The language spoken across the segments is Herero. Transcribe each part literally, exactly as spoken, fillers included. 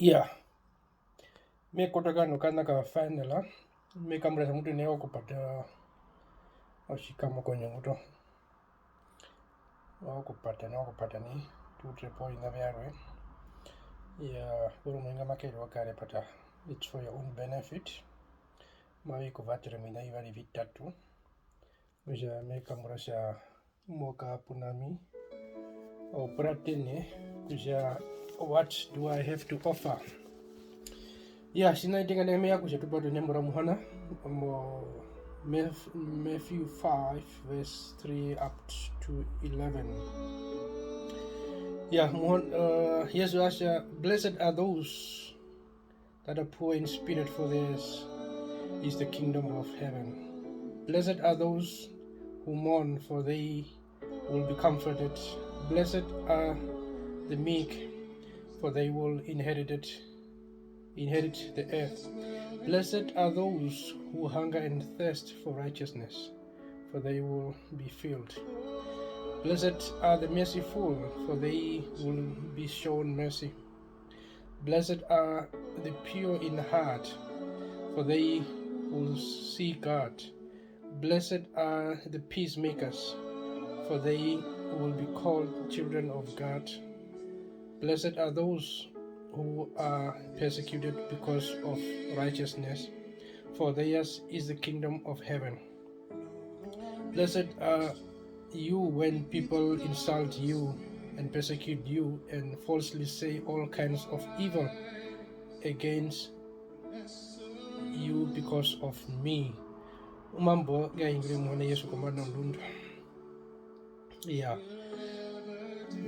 Iyaa, me kotoka nokana ka final, me kambura kutja mutu nai okupata otjikamo konyungu toho. Okupata nai, okupata nai, tu ute po oviṋa vyarwe. Iyaa, porumwe inga make rire okarepata, it's for your own benefit. Mavi ku vatere oviṋa vivari vitatu. Okutja me kambura kutja mo kara pu na ami, o puratene kutja, "What do I have to offer?" Iyaa, tjina tjitenga nai me ya kutja tu pate nembo ra Muhona, mo Matth-, Matthew five verse three up to eleven. Iyaa, Muhon-, uh, Jesu a tja, "Blessed are those that are poor in spirit, for theirs is the kingdom of heaven. Blessed are those who mourn, for they will be comforted. Blessed are the meek, for they will inherit it, inherit the earth. Blessed are those who hunger and thirst for righteousness, for they will be filled. Blessed are the merciful, for they will be shown mercy. Blessed are the pure in heart, for they will see God. Blessed are the peacemakers, for they will be called children of God. Blessed are those who are persecuted because of righteousness, for theirs is the kingdom of heaven. Blessed are you when people insult you and persecute you and falsely say all kinds of evil against you because of me." Omambo nga hungire Muhona Jesu kombanda yondundu. Iyaa.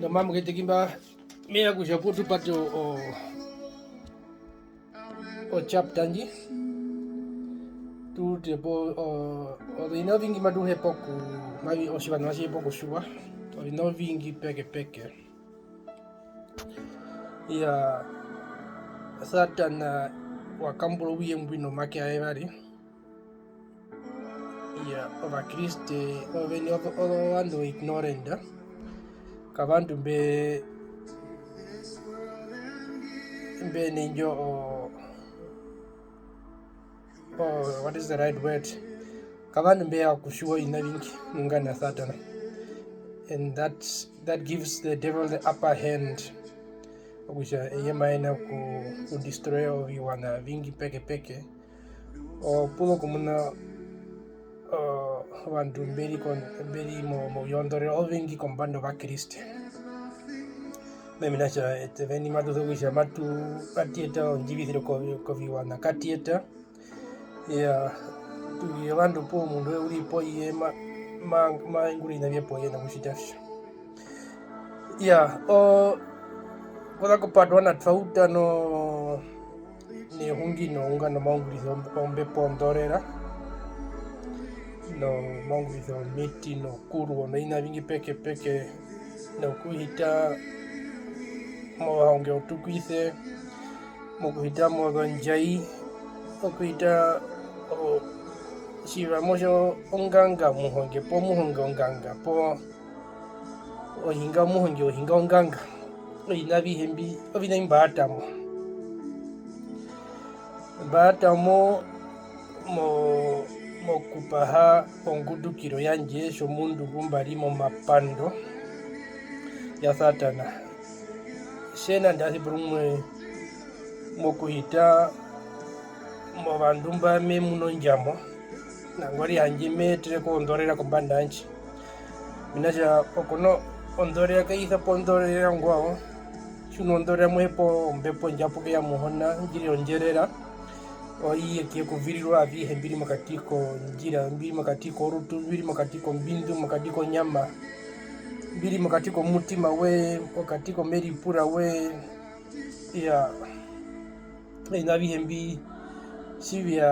Nomambo ngetehi mba, me ya kutja opuwo tu pate o, o, o chapter ndji, tu ute po, o, oviṋa ovingi matu hepa oku-, mavi-, otjiwaṋa matji hepa okutjiwa, oviṋa ovingi pekepeke. Iyaa, Satana wa kambura ouye mbwi nomake waye yevari. Iyaa, Ovakriste oveni ovo, ovo ovandu o ignorant, kavandu mbe-, mbe na indjo o-, o-, what is the right word? Kavandu mbe ya okutjiwa oviṋa ovingi monganda ya Satana. And that, that gives the devil the upper hand, okutja eye ma yenene oku-, okudestroya oviwaṋa vingi pekepeke. Opu zo okumuna, o-, ovandu mbe ri ko-, mbe ri mo-, mouyondorero ovengi kombanda Ovakriste. Mena kutja eṱe oveni matu sokutja matu-, katu yeta ondjivisiro ko-, koviwaṋa, katu yeta. Iyaa, tu ri ovandu opuwo omundu auhe u ri poye ma-, ma-, ma ungura oviṋa vye poye nokutjita vyo. Iyaa, o-, okuza kopatuana twa uta no-, nehungi nounga nomaungurisiro ombepo ondorera, nomaungurisiro omiti nokuruwo noviṋa ovingi pekepeke, nokuhita movahonge otukwise, mokuhita mozondjai, okuhita o-, tjiva motjo onganga omuhonge, poo muhonge onganga, poo ohinga omuhonge, ohinga onganga. Oviṋa avihe mbi, oviṋa mbi mba ata mo. Mba ata mo mo-, mokupaha ongutukiro yandje tjomundu ngu mba ri momapando ya Satana. Tjena nda zi porumwe mokuhita movandu mba me munu ondjamo, nangwari handje me etere ko ondorera kombanda yandje. Mena kutja okono ondorera kai isa po ondorera ongwao, tji u na ondorera mo hepa ombepo ondjapuke ya Muhona, ndji ri ondjerera, oiye ke ku virirwa avihe mbi ri mokati kondjira, mbi ri mokati korutu, mbi ri mokati kombindu, mokati konyama, mbi ri mokati komutima woye, mokati komeripura woye. Iyaa, oviṋa avihe mbi tji vya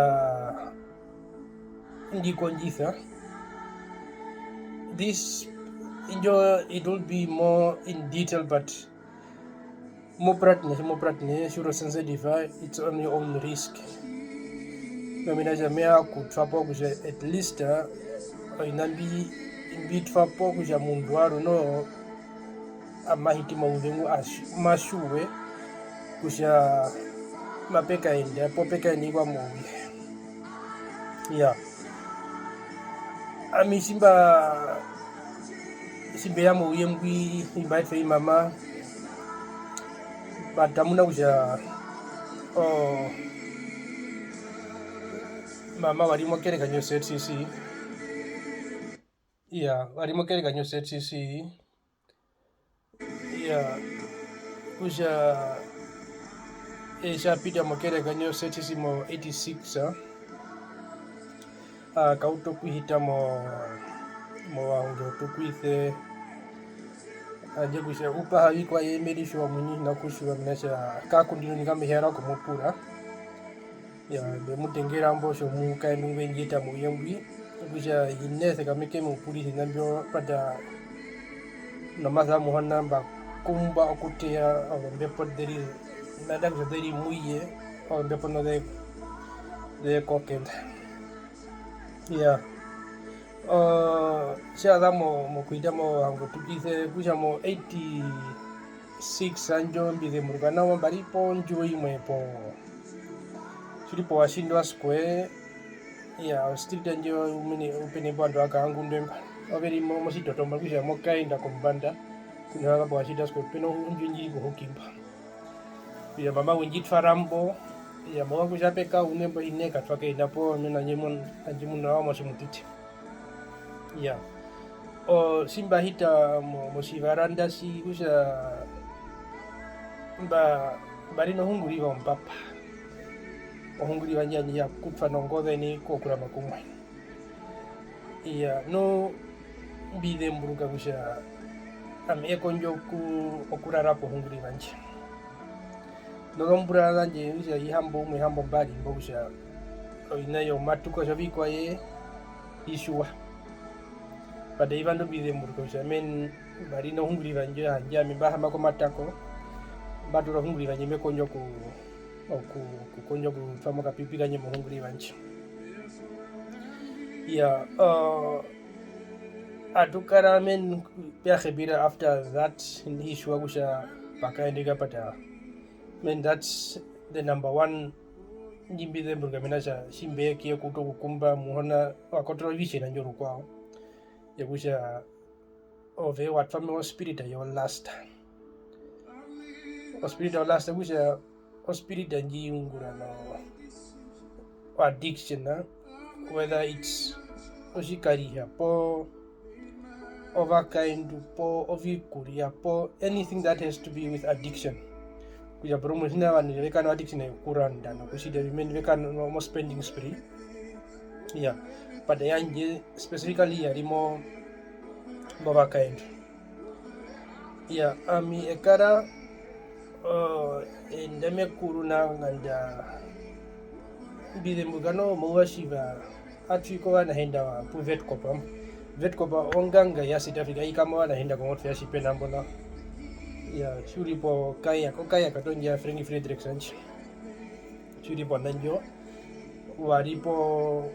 ndji kondjisa. This, indjo, it will be more in detail, but mo puratene, tji mo puratene, tji u ri sensitive, it's on your own risk. Mena kutja me ya okutwa po kutja at least, uh, oviṋa mbi, mbi twa po kutja omundu warwe noho ama hiti mouzeu ngu, ma tjiwe, kutja mape kaenda poo pe kaendiwa mouye. Iyaa. Ami tji mba, tji mbe ya mouye mbwi, imba etwa i mama, mba tamuna kutja, oo, mama wa ri mokereka ndjo Z C C. Iyaa, wa ri mokereka ndjo Z C C. Iyaa, kutja eye tja pita mokereka ndjo Z C C mo eighty-six, a, a kauta okuhita mo, movahonge otukwise. Handje kutja u paha vikwaye me ritjiwa omuini hi na kutjiwa, mena rokutja ka ku ndino ndi ka me hiyara okumupura. Iyaa, mbe mu tengera mbo tjomukaendu ngwe ndji eta mouye mbwi, okutja hi na sekama ke mu purisa oviṋa mbyo, pata nomasa Muhona mba kumba okuteya ozombepo nḓe ri, nanda kutja nḓe ri mu ye, ozombepo nḓo ze, ze kokenda. Iyaa. Oo, tja za mo, mokuhita movahonge otukwise, okutja mo eighty-six handje mbi zemburuka nawa, mba ri pondjuwo imwe po, tji ri po Washington Square. Iyaa, o street handje umene, u pene mbo ovandu va Kaangundwe mba. Ove ri mo-, motjitotomba, okutja mo kaenda kombanda, ku na po Washington Square, pe nondjuwo ndji ri kohuki mba. Iyaa, mama we ndji twara mbo. Iyaa, mama kutja pe ka uṋe mbo, hi nee ka twa kaenda po, mena handje mun-, handje muna wa motjimutiti. Iyaa. O, tji mba hita mo-, motjivaranda tji, kutja mba-, mba ri nohunguriva ombapa. Ohunguriva ndji handje ya kutwa nongoze nai kokurama kumwe. Iyaa, nu mbi zemburuka kutja ami e kondjo oku-, okurara pohunguriva ndji. Nozombura zandje, okutja ihamboumwe, ihambombari, mbo kutja oviṋa vyomatuko, otjovikwaye, hi tjiwa. But eyuva ndo mbi zemburuka kutja, men, mba ri nohunguriva ndjo handje, ami mba haama komatako, mba toora ohunguriva ndji, me kondjo oku-, oku-, okukondja okutwa mo okapipi kandje mohunguriva ndji. Iyaa, uh, atu kara, men, pe ya hepira after that, hi tjiwa kutja pa kaenda kapata. Men, that's the number one ndji mbi zemburuka, mena rokutja tji mbe ya okuuta okukumba Muhona, wa kotora ovision ndjo rukwao, yokutja ove wa twa mo ospirit yo lust. Ospirit yo lust okutja ospirit ndji ungura no addiction, whether it's otjikariha, poo ovakaendu, poo ovikurya, poo anything that has to be with addiction. Kutja porumwe tjina ovandu ve kara no addiction yokuranda nokutjita, meni ve kara no, mo spending spree. Iyaa, but yandje specifically ya ri mo, movakaendu. Iyaa, ami e kara, oo, enda mekuru nao nganda mbi zemburuka noho mouva tjiva atu i kovanahenda pu Vetkop. Vetkop onganga ya South Africa, i kama ovanahenda kongotwe ya Tjipena mbo nao. Iyaa, tji u ri po kayak, o kayak to ndji ya Frank Fredericks handje. Tji u ri pona ndjo, wa ri po,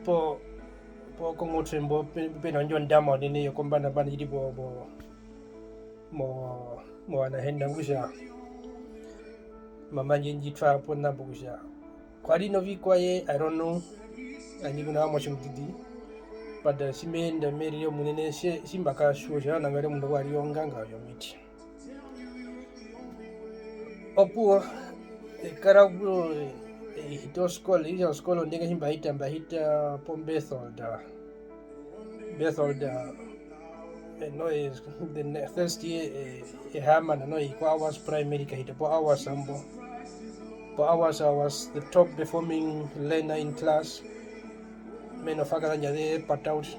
po, po kongotwe mbo pe-, pe na ndjo ondama onene yokombanda mbanda i ri po, po, mo, movanahenda, okutja mama ndje ndji twa po nao kutja kwa ri novikwaye, I don't know, handje ku na wa motjimutiti, but tji me enda me rire omunene, tje-, tji mba katjiwa kutja nangwari omundu ngwa ri onganga yomiti. Opuwo, e kara opuwo, e hita oskole, okutja oskole ondenga tji mba hita, mba hita po Berthold. Berthold, eh, no, eh, the ne-, first year, eh, e haama na no, i kwa Awas Primary, ka hita po Awas ambo. Po Awas, I was the top performing learner in class. Mena ofaka zandje aze pata uriri.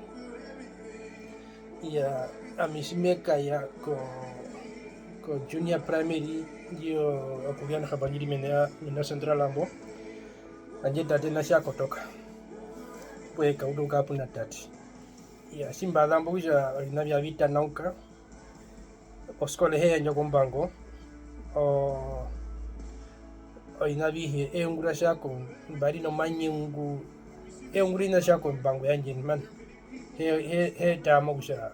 Iyaa, ami tji me kaya ko, ko junior primary, ndjo okuyana hapa ndji ri mena, mena Central ambo, handje tate na tja kotoka. Opuwo e kauta okukara puna tate. Iyaa, tji mba za mbo okutja oviṋa vya vi tanauka, oskole i he yandja kombango, o-, oviṋa avihe, e ungura tja ko, mba ri nomanyengu, e ungura oviṋa tja kombango yandje, man. He-, he-, he taama kutja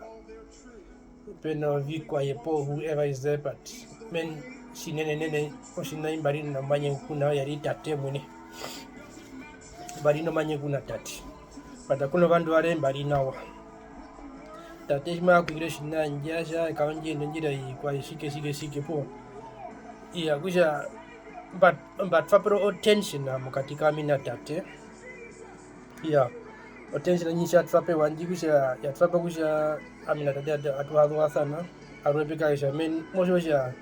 pe novikwaye poo whoever is there, but, men, tjinenenene, otjiṋa tji mba ri nomanye ku na, ya ri tate omuini. Mba ri nomanye ku na tate. But ku novandu varwe mba ri nawa. Tate tji ma kwire otjiṋa, handje a tja, "Kaondje enda ondjira ovikwaye, tjike, tjike, tjike," poo. Iya, okutja mba-, mba twa po o-tension mokati kami na tate. Iya, o-tension ndji tji ya twa pewa ndji kutja, ya twa po kutja ami na tate atu-, atu ha zuvasana, aruhe pe kara kutja, men-, mo tjiwa kutja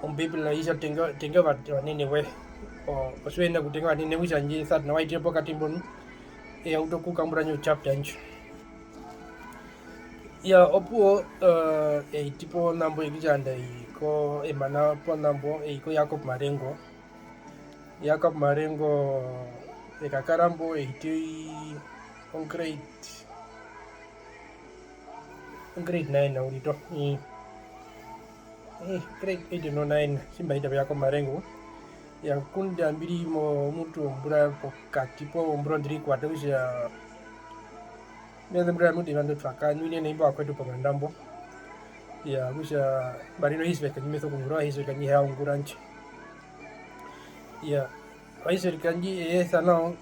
Ombeibela i tja tenga, tenga ova-, ovanene voye. O-, otji u hi na kutenga ovanene, okutja handje Satana wa hitire pokati mbo nu, e ya uta okukambura indjo chapter ndjo. Iya, opuwo, eh, e hiti ponambo, e kutja nda i ko, e mana ponambo, e i ko Jakob Marengo. Jakob Marengo, e kakara mbo, e hiti o-grade, o-grade nine uriri toho. Mm. Eh, grade eight no nine, tji mba hita po Jakob Marengo. Iya, ngunda mbi ri mo-, mutu ombura pokati, poo ombura ondi ri kwata, okutja me zemburira mutu eyuva ndo twa kanwine nai imbo vakwetu ponganda mbo. Iya, okutja mba ri nohuiswerk ndji me sokuungura, ohuiswerk ndji hi ya ungura ndji. Iya, ohuiswerk ndji e ya esa nao,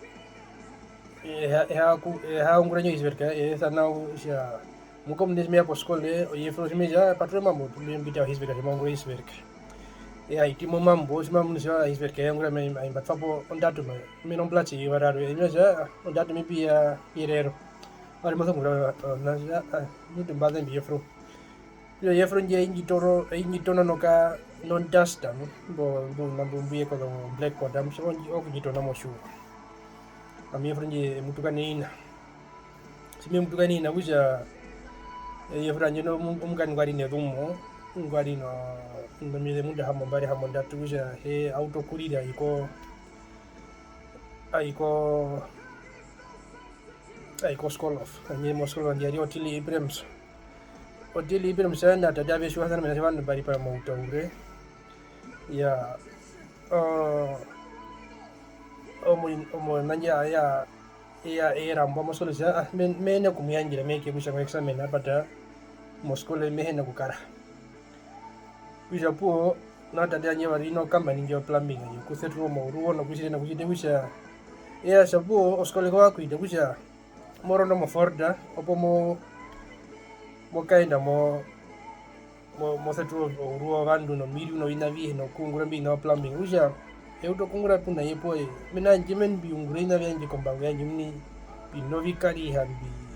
e ha-, e ha ku-, e ha ungura ndjo huiswerk, e ya esa nao kutja muhuka omunene tji me ya poskole, oye Efrou tji me tja, "Paturura omambo, mbi-, mbi tare ohuiswerk, tji ma ungura ohuiswerk." E ya hiti momambo, tji ma munu kutja ohuiswerk ya ungura, me-, me-, mba twa po ondatu, me-, mena omblatje eyuva rarwe, e me tja, "Ah, ondatu maybe ya, yerero." Ari mo sokuungura, o-, o-, na-, ah, mutu mba zembi Efrou. Okutja Efrou ndji ai ndji toro-, ai ndji tononoka nonduster, nu, mbo-, mbu-, mbu-, mbu ye kozo blackboard, ami tji-, okundjitona motjiuru. Ami Efrou ndji e mu tuka neina. Tji me mu tuka neina okutja, eh, Efrou handje omu-, omukandi ngwa ri nezumo, ngwa ri no-, nomieze ngunda hambombari hambondatu, okutja eye a utu okurira ai ko-, ai ko-, ai koskole, handje moskole ndji ya ri Ottilie Abrahams. Ottilie Abrahams na tate ave tjiwasana mena rokutja ovandu mba ri pamwe moutaure. Iyaa, oo, omu-, omuini wandje aya, eya, eya e rambwa moskole, kutja, ah, me-, me hina okumuyandjera, me hee kutja ngo examen apata moskole, me hina okukara. Okutja opuwo, nao tate wandje wa ri no company ndjo plumbing, yokusetura omauruwo nokutjita, nokutjita, okutja, eya tja opuwo oskole ko ya kuhita, okutja, mo rondo mo folder, opo mo-, mo kaenda mo-, mo-, mo setura ouruwo wovandu nomirju noviṋa avihe nokuungura imbi oviṋa vyo plumbing. Okutja e utu okuungura puna ye poo ye. Mena randje mbi ungura oviṋa vyandje kombango yandje omuini, mbi novikariha, mbi-,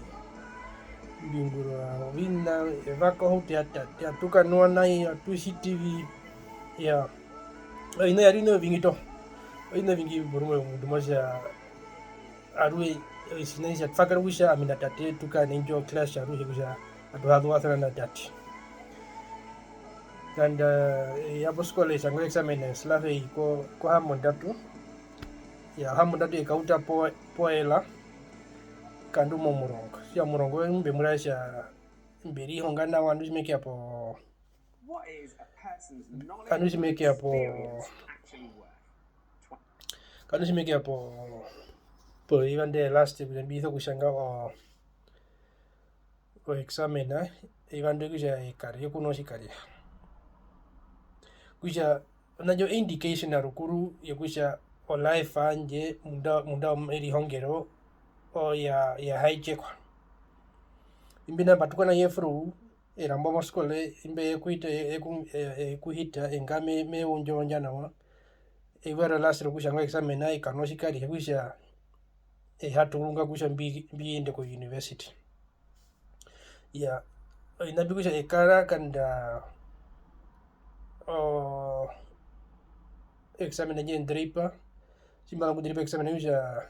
mbi ungura oviṋa, e vaka ohauto ya tate, atu kanuwa na yo, atu tjiti vi, iyaa. Oviṋa vya ri ovingi toho. Oviṋa ovingi porumwe omundu mo tja, aruhe otjiṋa tji tja twa kara okutja ami na tate tu kara na indjo clash aruhe kutja atu ha zuvasana na tate. Nganda e ya poskole e tjanga o examen e slaag e i ko-, kohambondatu. Iyaa, ohambondatu e kauta po-, poela, kandu momurongo. Okutja omurongo mbe mu raere kutja mbe rihonga nawa, ndu tji me keya po-, kandu tji me keya po-, kandu tji me keya po-, poeyuva ndo e last kutja mbi sokutjanga o-, o examen, eyuva ndo kutja e kare, e kunwa otjikariha. Kutja, ona ndjo indication rukuru yokutja o life yandje munda, munda omerihongero oya, ya hijackwa. Imbi nao mba tukwa na Jefrou, e rambwa moskole, imbi e kuhita, e-, e ku-, e-, e kuhita, e nga me-, me undja ondja nawa. Eyuva ra last rokutjanga o examen, e kanwa otjikariha kutja e ha tuurunga kutja mbi-, mbi yende ko university. Iyaa, oviṋa mbi kutja e kara nganda o examen ndji e ndreipa, tji mba zu nokundreipa examen okutja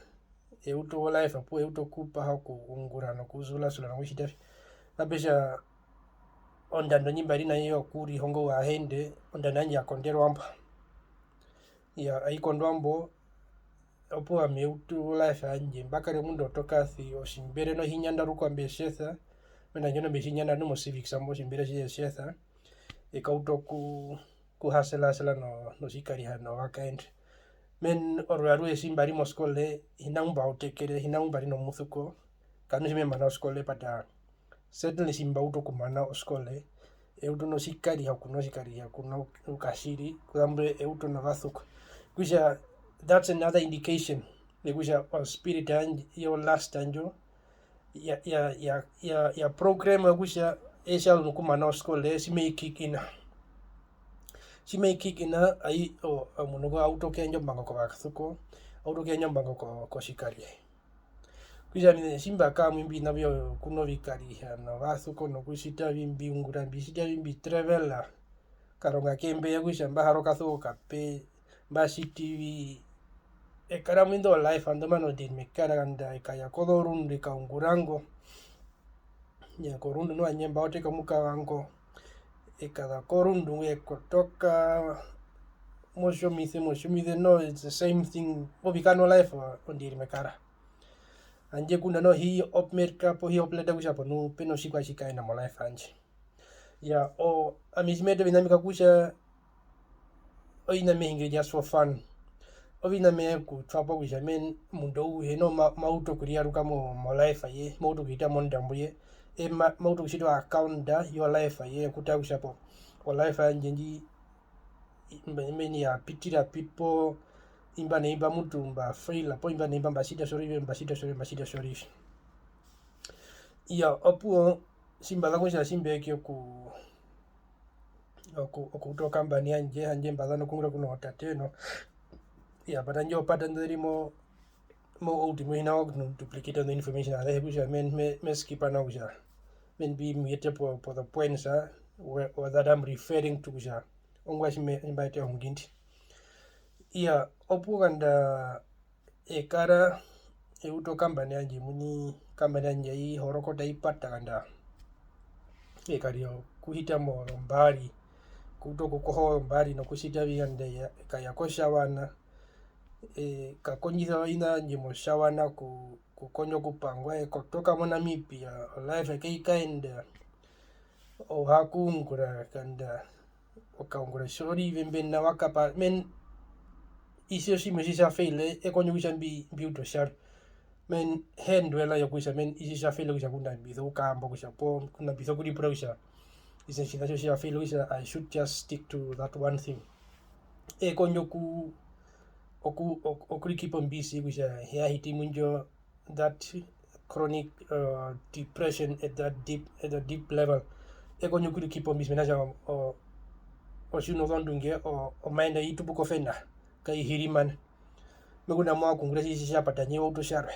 e utu o life opuwo, e utu okupaha okuungura nokuzulazula nokutjita vi. Mape tja ondando ndji mba ri na yo yokurihonga ouhahende, ondando yandje ya konderwa mbo. Iyaa, ai kondwa mbo, opuwo ami e utu o life yandje, mba kare omundu otokasi, otjimbere noho hi nyanda rukwao mbe tjesa, mena rokutja ndji noho mbe tji nyanda nu mo civics mbo, otjimbere tji e tjesa, e kauta oku-, okuhaselasela no-, notjikariha novakaendu. Men-, orwe aruhe tji mba ri moskole, hi na ngu mba utekere, hi na ngu mba ri nomusuko, kandu tji me mana oskole, but, ah, certainly tji mba utu okumana oskole, e utu notjikariha, okunwa otjikariha, okunwa okatjiri, kuzambo e utu novasuko. Okutja, that's another indication yokutja o spirit yandje, yo lust ndjo, ya, ya, ya, ya, ya programwa kutja e tja nokumana oskole, tji mai kick in. Tji mai kick in, ai, o, omundu ngo a utu okuyandja ombango kovasuko, a utu okuyandja ombango ko-, kotjikariha. Okutja ami tji mba kara mu imbi oviṋa vyokunwa ovikariha novasuko nokutjita vi, mbi ungura, mbi tjita vi, mbi travel, okaronga ke mbe ya kutja mba hara okasuko okape, mba tjiti vi, e kara mu indo life, ando mano ndi me kara nganda e kaya kozorundu e kaungura ngo. Iya, korundu noho handje mba oteka omukava ngo, e kaza korundu ngwi e kotoka motjomise, motjomise noho it's the same thing, ovikara no life ondi ri me kara. Handje ngunda noho hi opmerka poo hi opleta kutja po nu pe notjikwaye tji kaenda mo life yandje. Iya, o, ami tji me eta oviṋa mbi kakutja oviṋa me hingire just for fun. Oviṋa me ya okutwa po kutja men-, omundu auhe noho ma-, ma utu okuriyaruka mo, mo life ye, ma utu okuhita mondambo ye, e ma-, ma utu okutjita o account yo life ye, okutara kutja po, o life yandje ndji, i-, mbe-, mbeni ya pitira pi poo, imba na imba mutu mba faila, poo imba na imba mba tjita tjorive, mba tjita tjorive, mba tjita tjorive. Iya, opuwo, tji mba za kutja tji mbe ya oku-, oku-, okuuta o company yandje, handje mba za nokuungura kuno tate no. Iya, but handje opata ndo ze ri mo, mo old mo hi na oku duplicate on the information azehe kutja me, me, me skipa nao kutja men mbi mu yete po, po the points, ah, where, or that I'm referring to kutja ongwaye tji me, tji mba eta ehungi ndi. Iya, opuwo nganda e kara e utu o company yandje omuini, o company yandje ai horokota, ai pata nganda e karira okuhita mozombari, okuuta okukoha ozombari nokutjita vi nganda e kaya kotjawana, e kakondjisa oviṋa vyandje motjawana ku-, kukondja okupangwa, e kotoka mo Namibia, o life kai kaenda, o ha kuungura nganda okaungura tjorive mbena wa kapa, men, itjo tjimwe tji tja faile, e kondjo kutja mbi-, mbi ute otjarwe. Men, he ndwela yokutja, men, itji tja faile kutja ngunda mbi sokukaamba kutja poo, ngunda mbi sokuripura kutja itjo tjiṋa tjo tja faile kutja I should just stick to that one thing. E kondjo oku-, oku-, oku-, okurikipa ombisi kutja hi ya hiti mu ndjo that chronic, uh, depression at that deep, at a deep level. E kondjo okurikipa ombisi mena rokutja o-, o-, otji u nozondunge, o-, omaenda i tupuka ofena, kai hirimana. Me kunda mo wa kuungura tji tja pata, handje wa utu otjarwe.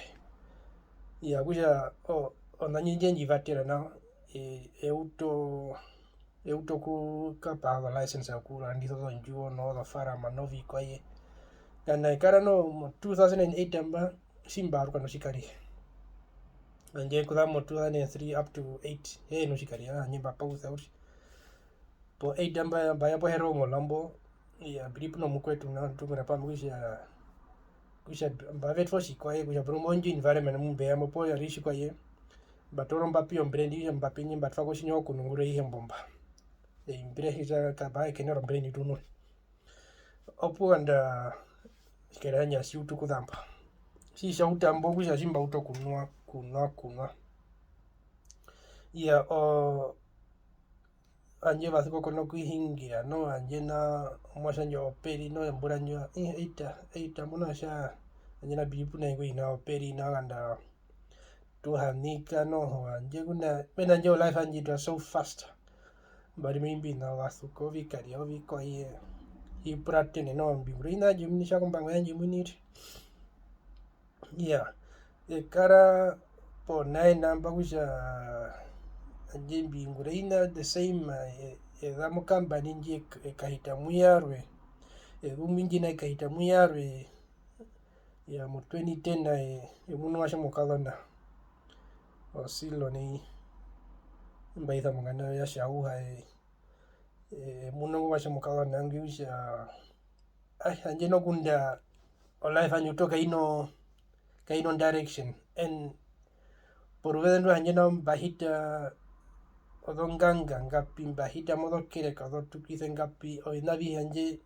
Iya, okutja o-, ona ndji ndje ndji vatera nao, e-, e utu o-, e utu okukapaha o license yokurandisa ozondjuwo nozofarama novikwaye. Nganda e kara noho mo two thousand and eight mba, tji mba yaruka notjikariha. Handje okuza mo two thousand and three up to eight, ee notjikariha, handje mba pausa uriri. Po eight mba, mba ya poherero molambo, iya, mbi ri pu nomukwetu nao, tu ungura pamwe kutja, kutja mba vetwa otjikwaye, kutja porumwe ondjo environment mu mbe ya mo, poo ya ri tjikwaye, mba toora ombapi yombrand, okutja ombapi ndji mba twa ko otjinyo okunungura ihe mbumba. Ei mbi rehisa kapa e kena rombrand tu nwe. Opuwo nganda otjikariha tjandje atji utu okuzamba. Tji tja uta mbo okutja tji mba utu okunwa, kunwa, kunwa. Iya, o-, handje ovasuko ko nokuhungira noho, handje nao omuatje wandje operi noho, ombura ndjo, ii, eita, eita, muna tja, handje nao mbi ri puna ingwi hi na operi nao nganda tu hanika noho, handje ngunda, mena rokutja o life yandje it was so fast. Mba ri mo imbi na ovasuko, ovikariha, ovikwaye, hi puratene noho, mbi ungura oviṋa vyandje omuini, tja kombango yandje omuini uriri. Iya, e kara po nine mba kutja handje mbi ungura oviṋa the same, e-, e za mo company ndji e-, e kahita mu yarwe, e zu mu ndji nai e kahita mu yarwe. Iya, mu twenty ten e-, e munu omuatje omukazona, o Silo nai, mba isa monganda ya Tjauha, e-, e-, e munu omuatje omukazona ngwi kutja, ai, handje nokunda o life yandje uto kai no, kai no direction. And poruveze ndwi handje nao mba hita ozonganga ngapi, mba hita mozokereka ozotukise ngapi, oviṋa avihe handje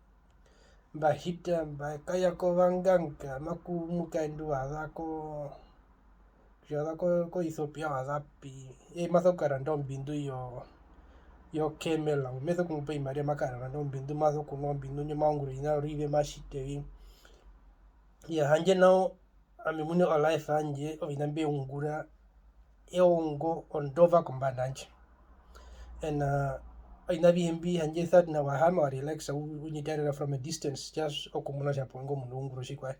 mba hita, mba kaya kovanganga, maku mukaendu wa za ko, kutja wa za ko, ko Ethiopia wa za pi, eye ma sokukaranda ombindu yo, yo Camel, me sokumupa ovimariva ma karara nao, ombindu ma sokunwa, ombindu ndjo ma ungura oviṋa vyorive ma tjiti vi. Iyaa, handje nao ami omuini o life yandje, oviṋa mbi me ungura, e ongo ondova kombanda yandje. Ena oviṋa avihe mbi handje that na wa haama wa relaxa, u-, u ndji tarera from a distance, just okumuna kutja hapo ingo omundu u ungura otjikwaye.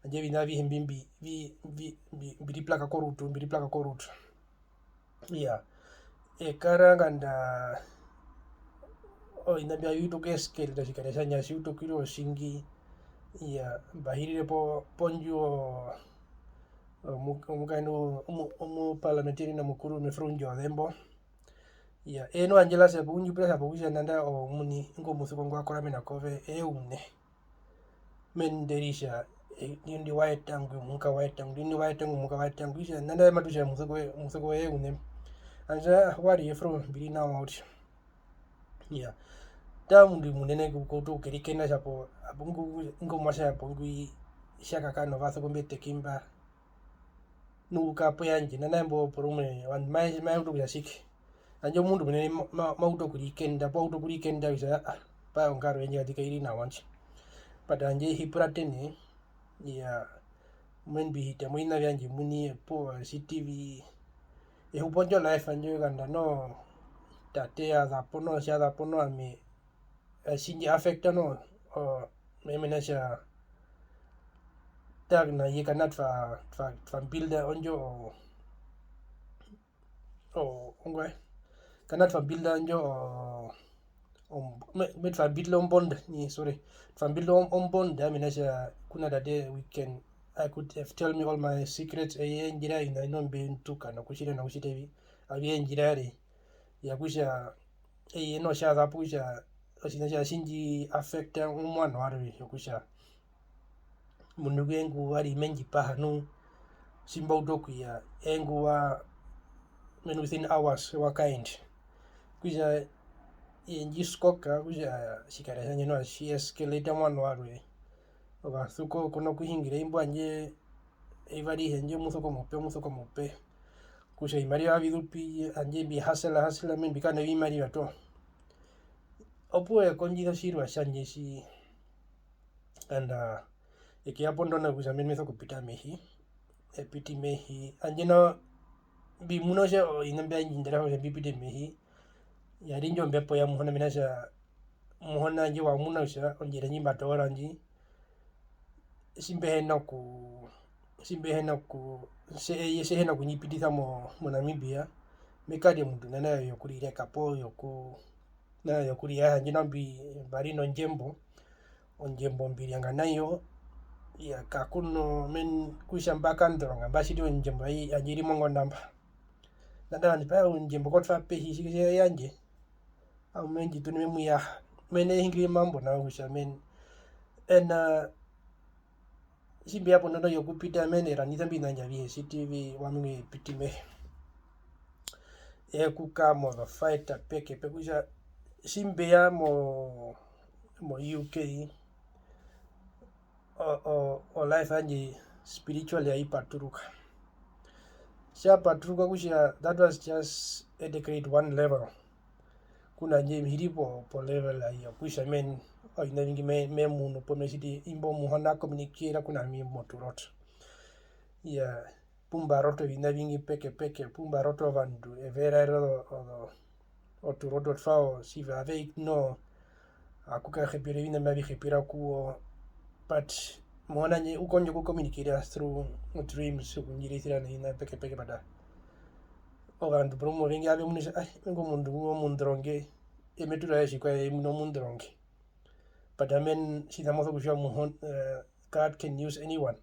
Handje oviṋa avihe mbi, mbi, mbi, mbi, mbi, mbi ri plaka korutu, mbi ri plaka korutu. Iyaa. E kara nganda oviṋa mbi avi utu okuescalata, otjikara tjandje atji utu okurira otjingi. Iyaa, mba hirire po-, pondjuwo omu-, omukaendu omu-, omuparliamentarian omukuru, Mefru Ndjozembo. Iyaa, eye noho handje last year, u ndji pura kutja nanda omuini, ingo omusuko ngwa koramena kove, eye uṋe. Mena kutja, eh, ndino ndi wa eta ngwi, muhuka wa eta ngwi, ndino ndi wa eta ngwi, muhuka wa eta ngwi, okutja nanda matu tja omusuko we-, omusuko woye uṋe. Handje wa ri Jefro, mbi ri nawa uriri. Iyaa. Taa omundu omunene ku-, kuuta okukerikena kutja hapo, hapo ngu-, ingo omuatje hapo ngwi tja kakara novasuko mbe teke mba. Nu u kara pu yandje, nanda mbo porumwe, ovandu mave-, mave utu okutja tjike. Handje omundu omunene ma-, ma-, ma utu okurikenda, poo wa utu okurikenda kutja, aa, mbwae ongaro yandje kati kai ri nawa ndji. But handje hi puratene, iyaa, me mbi hita moviṋa vyandje omuini, opuwo tjiti vi, ehupo ndjo life yandje nganda noho, tate ya za po noho, tja za po noho, ami, atji ndji affecta noho, o, me hee mena rokutja, taa na ye kana twa, twa, twa builda ondjo, o, o, ongwaye, kana twa builda ondjo, o, om-, me, me twa builda ombond, nai, sorry, twa builda om-, ombond, mena rokutja kuna tate, we can, I could have tell me all my secrets, eye ndji raere oviṋa mbi mbi nduka nokutjita nokutjita vi, avihe ndji raere, yokutja, eye noho tja za po kutja otjiṋa tji-, tji ndji affecta omuano warwe, yokutja omundu ngwi ngu wa ri me ndji paha nu, tji mba utu okuya, eye ngu wa, mena within hours wa kaenda. Okutja eye ndji skoka kutja otjikara tjandje noho atji escalata omuano warwe. Ovasuko ku nokuhungira imbo handje eyuva arihe, handje omusuko omupe, omusuko omupe. Kutja ovimariva avi zu pi, handje mbi hasela, hasela, me mbi kara novimariva toho. Opuwo e kondjisa otjirwa tjandje tji, nganda e keya pondondo kutja ami me sokupita mehi, e piti mehi. Handje nao mbi muna kutja oviṋa mbi avi ndji ndera kutja mbi pite mehi, ya ri indjo ombepo ya Muhona, mena rokutja Muhona handje wa muna kutja ondjira ndji mba toora ndji, tji mbi hi na ku-, tji mbi hi na ku-, tje-, eye tje hi na okundjipitisa mo, mo Namibia, me kara omundu nena yokurireka poo yoku-, nena yokuriyaha. Handje nao mbi-, mba ri nondjembo, ondjembo mbi ryanga na yo, iyaa, kaku no, men-, kutja mba kandoronga, mba tjiti ondjembo ai-, yandje i ri mongonda mba. Nanda ovandu pa ondjembo ko twa pehi, tjike tje yandje. Ame ndji tu nai me mu yaha. Mena e hungire omambo nawa kutja men-, ena, tji mbe ya pondondo yokupita, men-, e randisa mbi oviṋa vyandje avihe, tjiti vi, wa munu e piti mehi. E kuka mozofighter pekepeke kutja tji mbe ya mo, mo U K, o, o, o life yandje spiritually ai paturuka. Tja paturuka kutja that was just at the grade one level. Kuna ndje hi ri po, po level ai yokutja men-, oviṋa ovingi me, me munu poo me tjiti, imbo Muhona a communicata kuna ami moturoto. Iyaa, pu mba rota oviṋa ovingi pekepeke, pu mba rota ovandu e ve raera ozo-, ozo-, oturoto twawo, tjiva ave ignore, aku kahepera oviṋa mbi mavi hepera ku wo, but Muhona handje u kondja oku communicata through dreams, okundjiraisira noviṋa pekepeke, but ovandu porumwe ovengi ave munu kutja, ai, ingo omundu ngwi omundoronge, eye me tura otjikwaye, eye omundu omundoronge. But amen, tjiṋa mo sokutjiwa Muhona, eh, God can use anyone.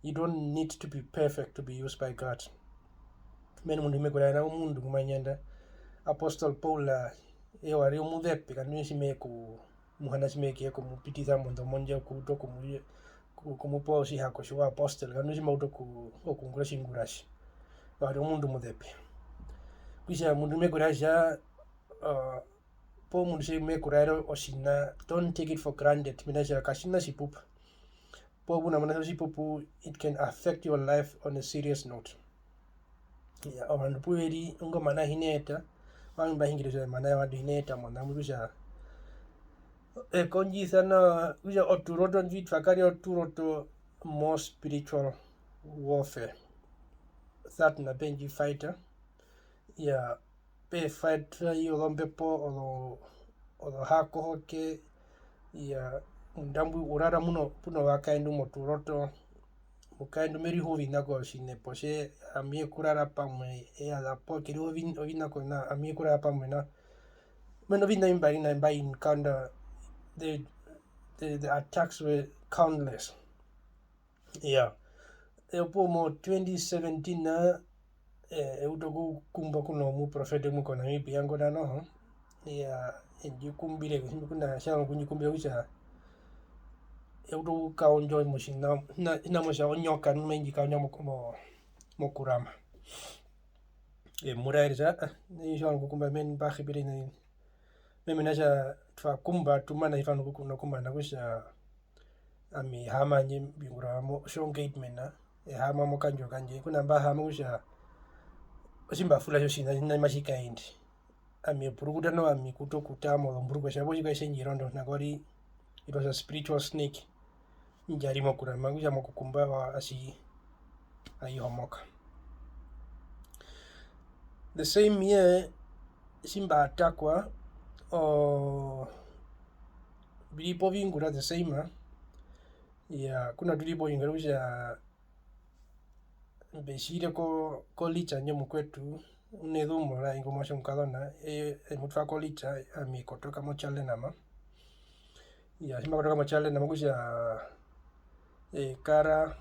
You don't need to be perfect to be used by God. Mena omundu ngu me ku raera omundu ngu ma nyanda. Apostle Paul, eh, eye wa ri omuzepe, kandu tji me ku-, Muhona tji me keya okumupitisa mondomo ndjo, okuuta okumu-, oku-, okumupa otjihako tjouapostele, kandu tji ma utu oku-, okuungura otjiungura tji. Wa ri omundu omuzepe. Kutja omundu ngu me ku raera, uh, poo omundu tji me ku raere otjiṋa, don't take it for granted, mena rokutja katji na tjipupu. Poo ku na muna tjipupu, it can affect your life on a serious note. Iyaa, ovandu pu ve ri, ingo omana hi na eta, Ovandu mba hungire kutja mana ya ovandu hi na eta mona mu kutja, e kondjisa nao kutja oturoto ndwi twa kare oturoto more spiritual warfare. Satana pe ndji fighta, iyaa, pe fighta i ozombepo, ozo-, ozohakohoke, iyaa, munda mbwi u rara muno, pu novakaendu moturoto, omukaendu me riho oviṋa kotjiṋe, posi ya ami e kurara pamwe, e ya za po, ke riho ovi-, oviṋa kona, ami e kurara pamwe na, mena oviṋa mbi mba ri na mbi mba encounter, the, the, the attacks were countless. Iyaa. Opuwo mo twenty seventeen na, eh, e utu okukumbwa ku nomuprofete umwe ko Namibia ngo nao noho. Iyaa, e ndji kumbire, tjimuna tja za okundjikumbira kutja e utu okukaondja motjiṋa, tjiṋa, tjiṋa mo tja onyoka, nu mai ndji kaondja mo-, mo-, mokurama. E mu raere kutja, "Ah, ah, nai tji wa zu nokukumba, mena mba hepere nai." Mena kutja twa kumba, tu mana, tji twa zu noku-, nokumana kutja ami e haama, handje mbi ungura mo, otjo gateman, e haama mokandjuwo kandje, ku na mba haama kutja otji mba fula tjo tjiṋa, tjiṋa matji kaende. Ami e purukuta nao, ami e utu okutara mozomburukweva, tjandje otjikwaye tje ndji ronda, nangwari it was a spiritual snake ndja ri mokurama, okutja mokukumba wa-, atji-, ai homoka. The same year, tji mba atakwa, o-, mbi ri poviungura the same, iyaa, ku na tu ri poviungura kutja mbe tjire ko, ko Litja, handje omukwetu, u nezumo raye, ingo omuatje omukazona, eye e mu twara ko Litja, ami e kotoka mo Tjallenama. Iyaa, tji mba kotoka mo Tjallenama okutja e kara,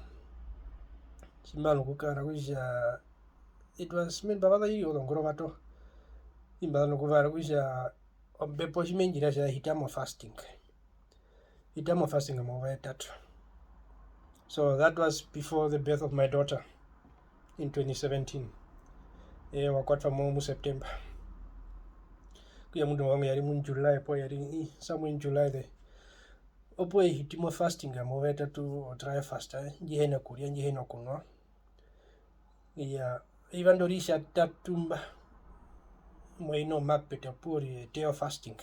tji mba zu nokukara okutja it was, mba vaza i ozongurova toho, tji mba zu nokuvara okutja ombepo tji mai ndji raere kutja hita mo fasting. Hita mo fasting omayuva yetatu. So that was before the birth of my daughter in twenty seventeen. Eye wa kwatwa mo mu September. Okutja omundu wangu ya ri mu July, poo ya ri, i, somewhere in July there. Opuwo e hiti mo fasting omayuva yetatu, o dry fast, eh, ndji hi na okurya, ndji hi na okunwa. Iyaa, eyuva ndo ritjatatu mba, mu hi na omapeta, opuwo ri-, day of fasting.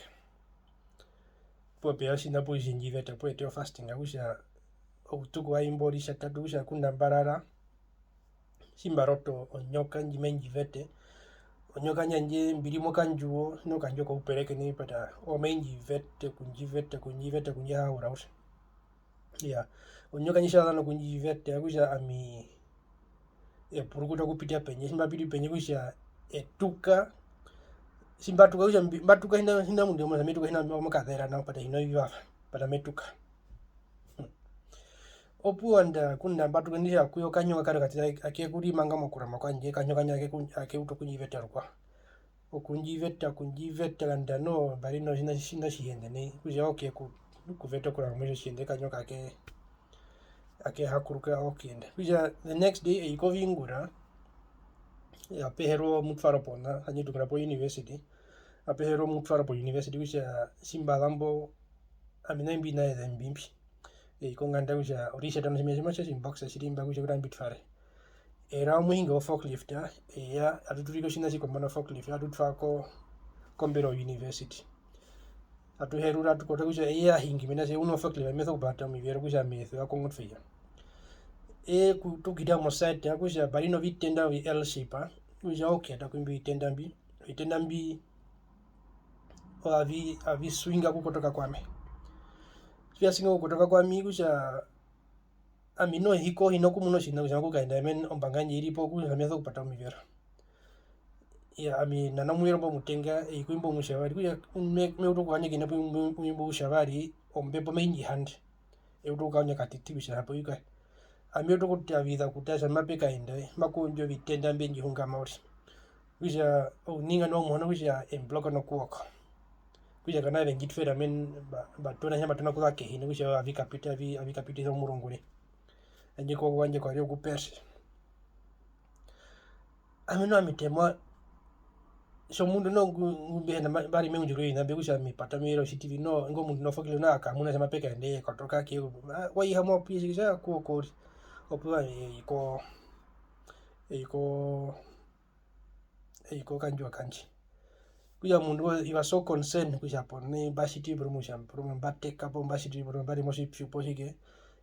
Opuwo pe ya otjiṋa opuwo tji tje ndji veta, opuwo day of fasting, okutja outuku wa imbo ritjatatu, okutja ngunda mba rara, tji mba roto onyoka ndji mai ndji vete, onyoka ndji handje mbi ri mokandjuwo, tji na okandjuwo koupereke nai, but, ah, oyo mai ndji vete, okundjiveta, okundjiveta, okundjihahaura uriri. Iyaa, onyoka ndji tji ya za nokundjiveta, okutja ami e purukuta okupita pendje, tji mba piti pendje okutja e tuka, tji mba tuka okutja mbi-, mba tuka hi na, hi na mundu ngu me tja me tuka hi na, mo kazera nao, but hi na ovivava, but me tuka. Opuwo nda, ngunda mba tuka, ndi tja ku ya okanyoka karwe katiti ake kurimanga mokurama kwandje, okanyoka ndjo ake ku-, ake utu okundjiveta rukwao. Okundjiveta, okundjiveta, nganda noho mba ri notjiṋa, tjiṋa tjihende nai, okutja ok, ku-, kuveta okurama mu otjihende, okanyoka ake, ake hakuruka okuyenda. Okutja the next day e i koviungura, ape herwa omutwaro pona, handje tu ungura po university, ape herwa omutwaro po university, okutja tji mba za mbo, ami nai mbi na ezembi mbi. E i konganda kutja oritjatano tjimwe tji matja tji box tjiri mba kutja okutja mbi tware. E ra omuhingi wo forklift, e ya, atu turike otjiṋa tji kombanda yo forklift, atu twara ko, kombero yo university. Atu herura, atu kotoka kutja eye a hingi, mena kutja u no forklift, me sokupata omivero kutja me sewa kongotwe ya. E ku-, tu kira mo site, okutja pa ri novitenda vi L shape, okutja ok, atu kumbi ovitenda mbi, ovitenda mbi, avi-, avi swinga okukotoka kwami. Tji vya swinga okukotoka kwami, okutja ami noho hi ko, hi na okumuna otjiṋa kutja maku kaenda, ami ombanga yandje i ri po, okutja me sokupata omivero. Iyaa, ami nana omuvero mbo omutenga, e i ku imbo omutjavari, okutja me-, me utu okuyandja oviṋa ku imbo, ku imbo outjavari, ombepo mai ndji handa. E utu okukayandja katiti kutja hapo i kae. Ami e utu okutaviza okutara kutja mape kaenda, maku undja ovitenda mbi ndji hungama uriri. Okutja ouningandu wa Muhona kutja e mbloka nokuoko. Okutja kana ve ndji twera, men-, mba-, mba tona, tji mba tona okuza kehi, nokutja avi kapita, avi-, avi kapitisa omurungu nai. Handje okuoko kwandje kwa ri okupere. Ami noho ami temwa, tjomundu noho ngu-, ngu mbi hena ma-, mba ri meundju roviṋa mbi, okutja ami e pata omivero otjitivi noho, ingo omundu noho forklift noho a kamuna kutja mape kaenda, eye e kotoka, ke-, wa ihamwa pu ye tjikisa, okuoko uriri. Opuwo ami e i ko-, e i ko-, e i kokandjuwo kandje. Okutja omundu wa, you are so concerned kutja hapo nai mba tjiti vi porumwe kutja porumwe mba teka poo mba tjiti vi porumwe mba ri motjipyu poo tjike,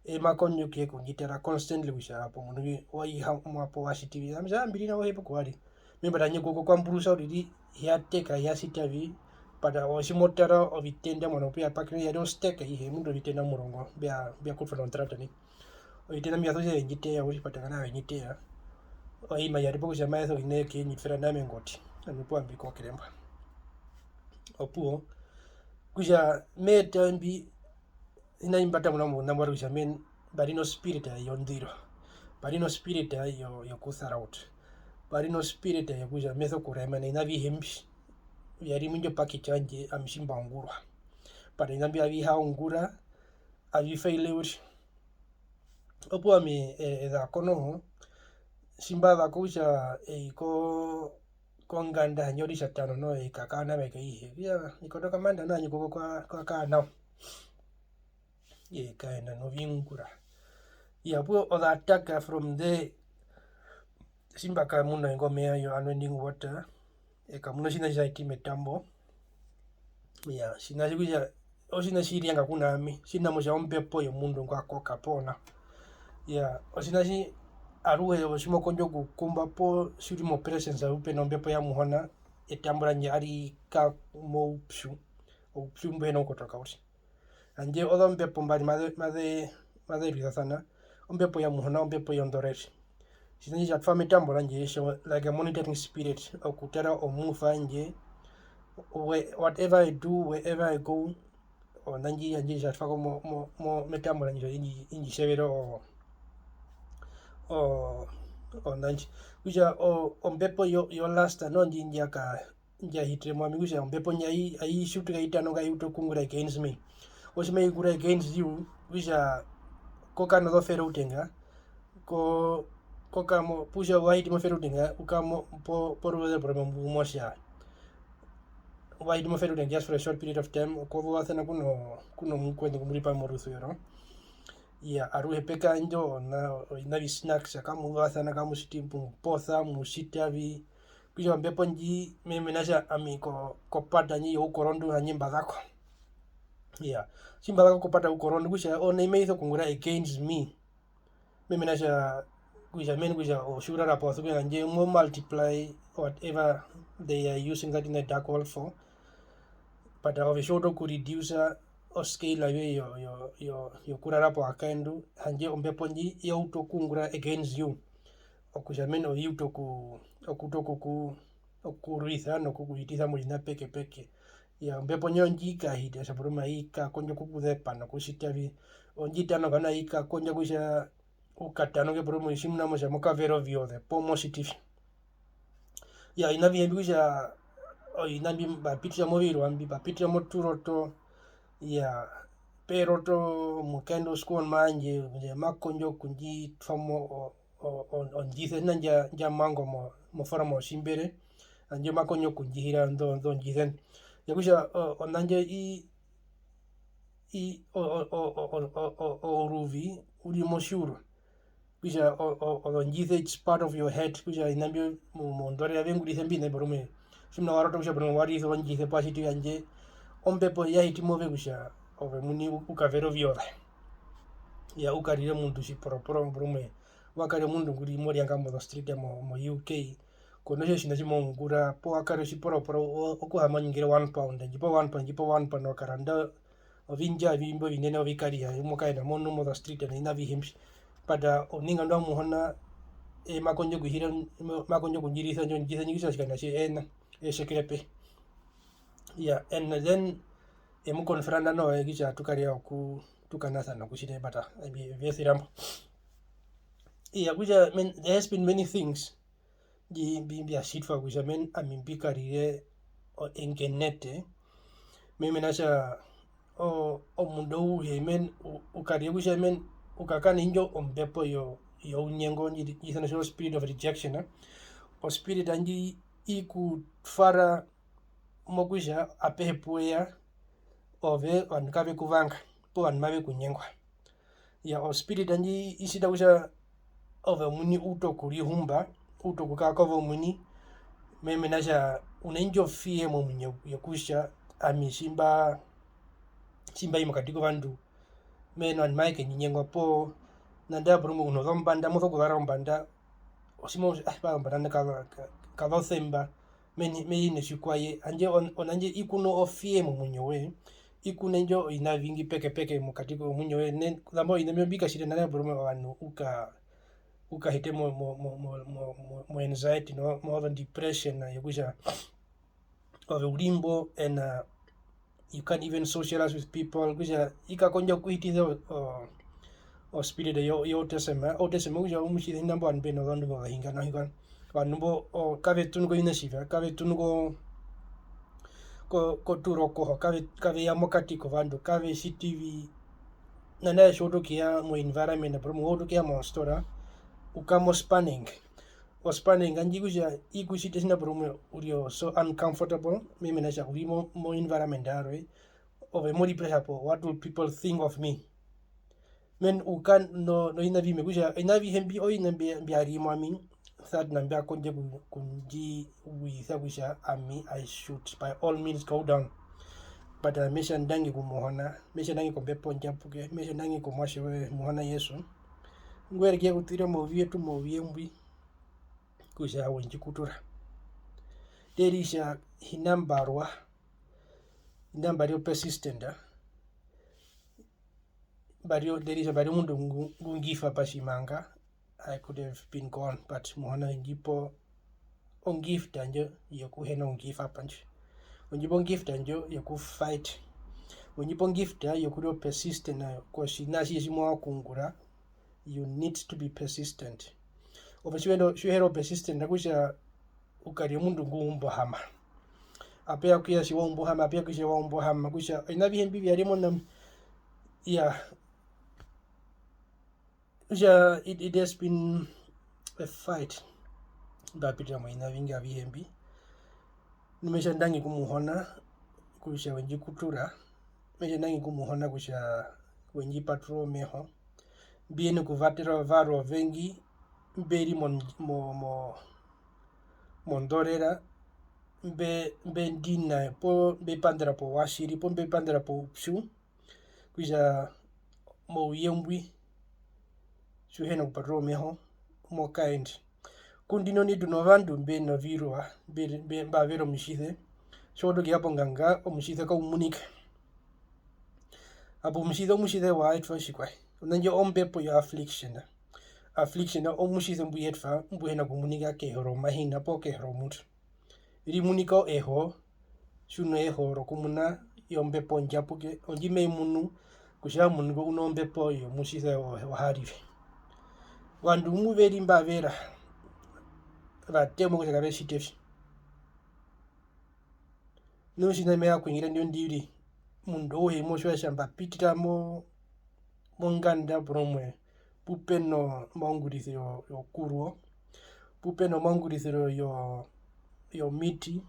eye ma kondjo okuyekundjitara constantly kutja hapo omundu ngwi wa ihamwa poo wa tjiti vi, ami tjaa mbi ri nawa hepo kuwari. Memba tjandje kuko kwa mburusa uriri, hi ya teka, hi ya tjita vi, but ove tji mo tara ovitenda mona kutja pakiro ya ri o stack aihe, mundu ovitenda omurongo mbya, mbya kutwa nontrata nai. Ovitenda mbya sokutja ve ndji teya uriri, patangana ve ndji teya. Oima ya ri po kutja mai so ine ke ndji twera nao mengoti, ami opuwo ambi kokere mba. Opuwo, kutja me eta mbi, Ina mba tamuna mouṋa mbwarwe kutja men-, mba ri no spirit yondiro, mba ri no spirit yo-, yokusara out, mba ri no spirit yokutja me sokuremena oviṋa avihe mbi vya ri mu indjo package yandje ami tji mba ungurwa. But oviṋa mbi avi ha ungura, avi faile uriri. Opuwo ami, e-, e za ko noho, tji mba za ko kutja ei ko-, konganda handje Oritjatano noho, e kakara nao e kaihe. Okutja e kotoka Monday noho handje koko kwa, kwa kara nao. Ye kaenda noviungura. Iyaa, opuwo oza attack from there, tji mba kamuna ingo meya yo unending water, e kamuna otjiṋa tji tja hiti metambo. Iyaa, otjiṋa tji kutja, otjiṋa tji ryanga ku na ami, tjimuna kutja ombepo yomundu ngwa koka poo nao. Iyaa, otjiṋa tji aruhe ove tji mo kondjo okukumba poo tji u ri mo presence pu pe na ombepo ya Muhona, etambo randje ari kara moupyu, oupyu mbu hi na kukotoka uriri. Handje ozombepo mbari maze-, maze-, maze rwisasana, ombepo ya Muhona, ombepo yondorera. Tjiṋa tji tja twa metambo randje, like a monitoring spirit, okutara o move yandje, whe-, whatever I do, wherever I go, ona ndji yandje tja twa ko mo-, mo-, mo-, metambo randje, indji, indji tjevere o-, o-, ona ndji. Kutja o-, ombepo yo-, yo lust noho ndji, ndji ya ka-, ndja hitire mu ami kutja ombepo ndji ai-, ai tjiutuka i tano, kai utu okuungura against me. Otji mai ungura against you, okutja ko ka nozoverhouding, ko-, ko ka mo-, kutja wa hiti moverhouding, u ka mo-, po-, poruveze porumwe mbu mo tja. Wa hiti moverhouding just for a short period of time, ko zuvasana ku no-, ku nomukweṋu ngu mu ri pamwe morusuvero. Iyaa, aruhe pe kara indjo ona, oviṋa vi snacks, kamu zuvasana, kamu tjiti, mu posa, mu tjita vi, Okutja ombepo ndji, me hee mena rokutja ami ko-, kopata ndji youkorondu handje mba za ko. Iyaa, tji mba za ko kopata youkorondu okutja ona mai sokuungura against me. Me hee mena rokutja, kutja mena kutja otji u rara po, handje mo multiply whatever they are using that in the dark world for. But ove tji wa utu okureduce o scale yoye yo-, yo-, yo-, yokurara povakazendu, handje ombepo ndji ya utu okuungura against you. Okutja mena rokutja i utu oku-, okuuta okuku-, okurwisa nokukuhitisa moviṋa pekepeke. Iyaa, ombepo ndjo ndji kahita, tja porumwe ai kakondja okukuzepa nokutjita vi. Ondji tano kana ai kakondja kutja u katanoke porumwe, tjimuna mo tja mo kavere ovyoze poo mo tjiti vi. Iyaa, oviṋa avihe mbi kutja, oviṋa mbi mba pitira movirua, mbi mba pitira moturoto, iyaa, pe roto omukazendu oskona yandje, kutja ma kondjo okundjitwa mo o-, o-, o-, ondjise, oviṋa ndja, ndja mangwa mo-, moforoma yotjimbere, handje ma kondjo okundjihira indo, indo ndjise. Okutja, o-, ona ndjo i-, i-, o-, o-, ouruvi u ri motjiuru. Kutja o-, o-, ozondjise, it's part of your head, kutja oviṋa mbyo mo-, mondorera ve ungurisa mbi oviṋa porumwe. Tjimuna wa rota kutja porumwe wa rwisa ondjise poo wa tjiti, handje ombepo ya hiti move kutja ove omuini u-, u kavere ovyoze. Iyaa, u karire omundu tjiporoporo porumwe. Wa kare omundu ngu ri mo ryanga mozostreet mo, mo U K, ko na otjiṋa tji mo ungura, poo wa kare otjiporoporo, o-, okuhaama o ningire one pound, ndji pa one pound, ndji pa one pound, wa karanda ovindja avi mbi ovinene ovikariha, mo kaenda mo nu mozostreet noviṋa avihe mbi. But, uh, ouningandu wa Muhona, eye ma kondjo okuhira, ma kondjo okundjirisa, ndjo ndjisa, ndjo ndjisa otjikanda tje, ena, e tjekere pehi. Iyaa, and then, e mu confronta noho, e kutja tu karira oku-, tu kanasana okutjita epata, evi-, evi esirambo. Iyaa, kutja, I mean, there has been many things mbi-, mbi-, mbya tjitwa kutja, I mean, ami mbi karire o-, engenete. Me hee mena rokutja, o-, omundu auhe, I mean, u-, u karire kutja, I mean, u kakara na indjo ombepo yo-, younyengo, ndji-, ndji isanewa kutja o spirit of rejection, eh. O spirit ndji i ku twara mokutja apehe pu we ya, ove, ovandu kave ku vanga, poo ovandu mave ku nyengwa. Iyaa, o spirit ndji i tjita kutja ove omuini u ute okurihumba, u ute okukara kove omuini, me hee mena rokutja u na indjo fear momuinyo yokutja ami tji mba, tji mba i mokati kovandu, mena ovandu mave ke ndji nyenga poo, nanda porumwe u nozombanda, mo sokuzara ombanda, otji mo tja, ah, mbwae ozombanda nda kaza, ka-, kaza osemba, meni, meni notjikwaye, handje on-, ona ndji i ku na o fear momuinyo woye, i ku na indjo oviṋa ovingi pekepeke mokati komuinyo woye, ne-, kuzambo oviṋa mbyo mbi katjite nanda porumwe ovandu u ka-, u kahite mo, mo, mo anxiety no, mo depression yokutja ove u ri mbo ena, you can't even socialize with people, kutja i kakondja okuhitisa o, o, o spirit yo, yo autism, eh. Autism okutja u mutjise tjinga mbo ovandu mbe nozondunge ozohingana hingana. Ovandu mbo, o, kave ṱunu koviṋa tjiva, kave ṱunu ko, ko, koturokoho, kave, kave ya mokati kovandu, kave tjiti vi, nanda tji wa utu okuya mo environment, porumwe wa utu okuya mostora, u kara mo spanning. O spanning, handje kutja i ku tjita tjinga porumwe u ri o so uncomfortable, mena rokutja u ri mo, mo environment yarwe, ove mo ri pressure po, what will people think of me? Men u ka no, noviṋa vimwe, kutja oviṋa avihe mbi, oviṋa mbi, mbya ri mu ami, Satana mbya kondja oku-, okundjiwisa kutja ami I should by all means go down. But, uh, me tja ndangi ku Muhona, me tja ndangi kOmbepo Ondjapuke, me tja ndangi kOmuatje woye Muhona Jesu. Ngwe ri ke kutira mouvi wetu, mouvi mbwi, kutja we ndji kutura. Tjiri tja hi na mba rwa, hi na mba ri o persistent, mba ri o, tjiri tja mba ri omundu ngu, ngu ngifa pa tjimanga, I could have been gone, but Muhona we ndji pa o gift ndjo yokuhina okungifa pa ndjo. We ndji pa o gift ndjo yokufight. We ndji pa o gift yokurira o persistent kotjiṋa atjihe tji mo vanga okuungura. You need to be persistent. Ove tji u hi ri, tji u hi ri o persistent, okutja u kare omundu ngu umba ohama. Ape ya kuya tji wa umba ohama, ape ya kuya tji wa umba ohama, kutja oviṋa avihe mbi vya ri mona, iyaa, kutja it, it has been a fight. Mba pitira moviṋa ovingi avihe mbi. Nu me tja ndangi ku Muhona kutja we ndji kutura. Me tja ndangi ku Muhona kutja we ndji paturura omeho. Mbi yenene okuvatera varwe ovengi mbe ri mon-, mo-, mo-, mondorera, mbe-, mbe ndina poo mbe pandera pouatjiri poo mbe pandera poupyu. Kutja mouye mbwi tji u hi na kupaturura omeho mo kaenda. Ku ndino nai tu novandu mbe novirwa, mbe-, mbe-, mba vera omutjise, tji wa utu okuya ponganga omutjise kau munika. Hapo omutjise, omutjise wa etwa otjikwaye? Ona ndjo ombepo yo affliction. Affliction omutjise mbu yetwa mbu hi na kumunika kehi romahina poo kehi romutu. Ri munika eho, tji u no eho rokumuna yOmbepo Ondjapuke, ondji mai munu kutja omundu ngo u nombepo yomutjise wa-, wa harire. Ovandu mu ve ri mba vera, va temwa kutja kave tjite vi. Nu otjiṋa me vanga okuhungira ndino ndi ri, omundu auhe mo tjiwa kutja mba pitira mo-, monganda porumwe pu pe nomaungurisiro yokuruwo, pu pe nomaungurisiro yo-, yomiti,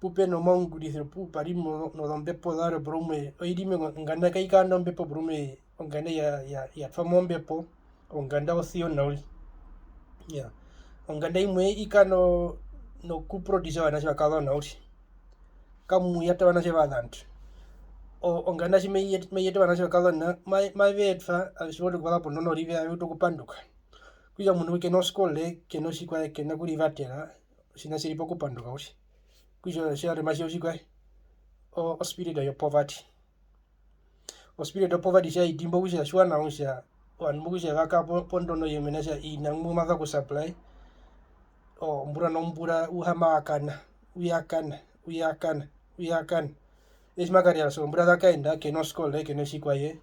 pu pe nomaungurisiro pu pa ri mo-, nozombepo zarwe porumwe, oiri imwe onganda kai kara nombepo porumwe, onganda ya, ya, ya twa mo ombepo, onganda osiona uriri. Iyaa. Onganda imwe i kara no-, nokuproduce ovanatje ovakazona uriri. Kamu yata ovanatje ovazandu. O-, onganda tji mai yet-, mai yeta ovanatje ovakazona, ma-, mave etwa, ave tji va utu okuvaza pondondo orive, ave utu okupanduka. Okutja omundu ke noskole, ke notjikwaye, ke na kurivatera, otjiṋa tji ri pokupanduka uriri. Okutja otjiyarema tjo otjikwaye, o-, o spirit yo poverty. O spirit of poverty tji ya hiti mbo, okutja tjiwa nawa kutja ovandu mbo kutja va kara po-, pondondo imwe, mena rokutja ina ngu ma za okusupply, o, ombura nombura, u ha ma kana, u ya kana, u ya kana, u ya kana. Eye tji ma karira zombura za kaenda, ke noskole, ke notjikwaye,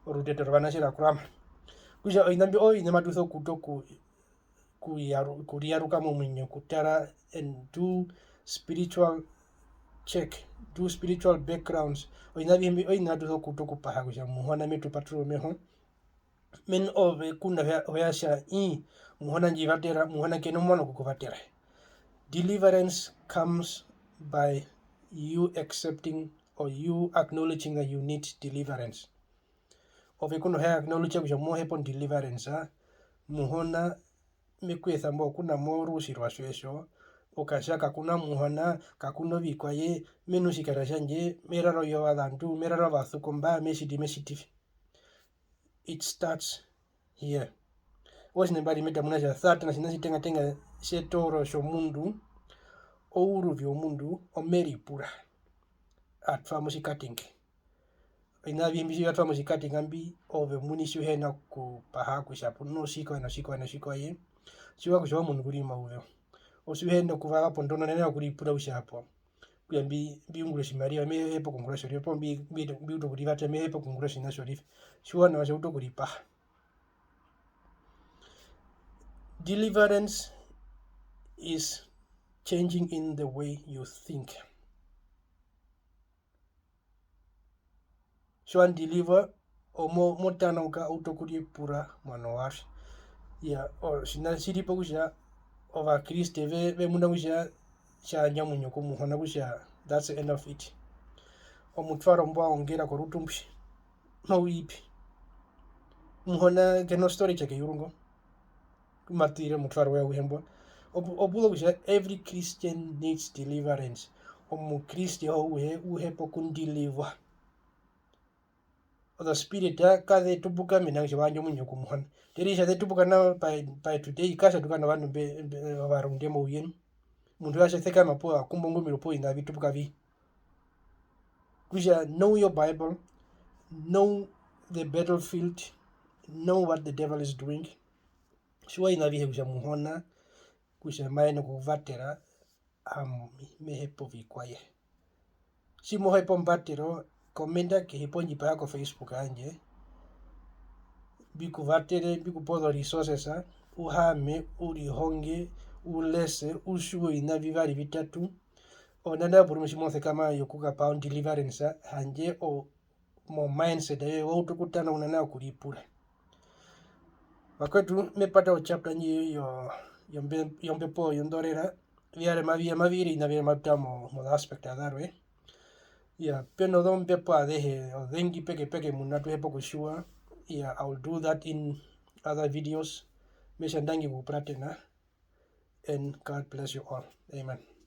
orutete rovanatje rwa kurama. Okutja oviṋa mbi, oviṋa mbi matu sokuuta oku-, kuyaru-, kuriyaruka momuinyo, okutara and do spiritual check, do spiritual backgrounds. Oviṋa avihe mbi, oviṋa mbi tu sokuuta okupaha kutja Muhona me tu paturura omeho. Men ove ngunda ho ya, ho ya tja, ii, Muhona ndji vatera, Muhona ke nomuano wokukuvatera. Deliverance comes by you accepting or you acknowledging that you need deliverance. Ove ngunda ho ya acknowledge kutja mo hepa o deliverance, Muhona me ku esa mbo okuna mo ruusi rwatjo etjo, Pokatja kaku na Muhona, kaku na ovikwaye, me nu otjikara tjandje, me rara oyuva yovandu, me rara ovasuko mba, me tjiti, me tjiti vi. It starts here. Otjiṋa mbari me tamuna kutja Satana otjiṋa tjitengatenga tjetooro tjomundu, ouruvi womundu, omeripura. A twa motjikatenge. Oviṋa avihe mbi tji vya twa motjikatenge mbi, ove omuini tji u hi na okupaha kutja pu notjikwaye notjikwaye notjikwaye, tjiwa kutja omundu ngu ri momauzeu. Otji u hi na okuvanga pondondo, nene okuripura kutja hapo, kutja mbi, mbi ungure otjimariva, me hepa okuungura tjorive, poo mbi, mbi, mbi utu okurivata, me hepa okuungura otjiṋa tjorive. Tjiwa nawa kutja u utu okuripaha. Deliverance is changing in the way you think. Tji wa deliver, omo, mo tanauka, o utu okuripura omuano warwe. Iyaa, otjiṋa tji ri po kutja Ovakriste ve, ve muna kutja tja yandja omuinyo ku Muhona, kutja that's the end of it. Omutwaro mbwa ongera korutu mbwi, mau i pi? Muhona ke na story tja keyuru ngo? Ku ma ṱire omutwaro we auhe mbwa. Opu-, opu za kutja every Christian needs deliverance. Omukriste auhe u hepa okundilivwa. Ozospirita kaze tupuka mena rokutja wa yandja omuinyo ku Muhona. Tjiri kutja ze tupuka nao pa, pa today, katja tu kara novandu mbe, mbe, ovarunde mouye nu. Omundu wa tja sekama poo a kumba ongomero poo oviṋa avi tupuka vi. Kutja know your Bible, know the battlefield, know what the devil is doing. Tjiwa oviṋa avihe kutja Muhona, kutja ma yenene okuvatera, ami me hepa ovikwaye. Tji mo hepa ombatero, komenda kehi pondjipa ya ko Facebook yandje, mbi ku vatere, mbi ku pe ozo resources, u haame, u rihonge, u lese, u tjiwe oviṋa vivari vitatu. Onanda ya porumwe tji mo sekama yokukapaha o deliverance, handje o, mo mindset yoye wa utu okutanauna nao okuripura. Vakwetu, me pata o chapter ndji yo, yombe-, yombepo yondorera, vyarwe mavi ya, mavi ire oviṋa vyarwe matu tara mo, mo aspect zarwe. Iyaa, pe nozombepo azehe, ozengi pekepeke muna tu hepa okutjiwa. Iyaa, I will do that in other videos. Me tja ndangi okupuratena, and God bless you all. Amen.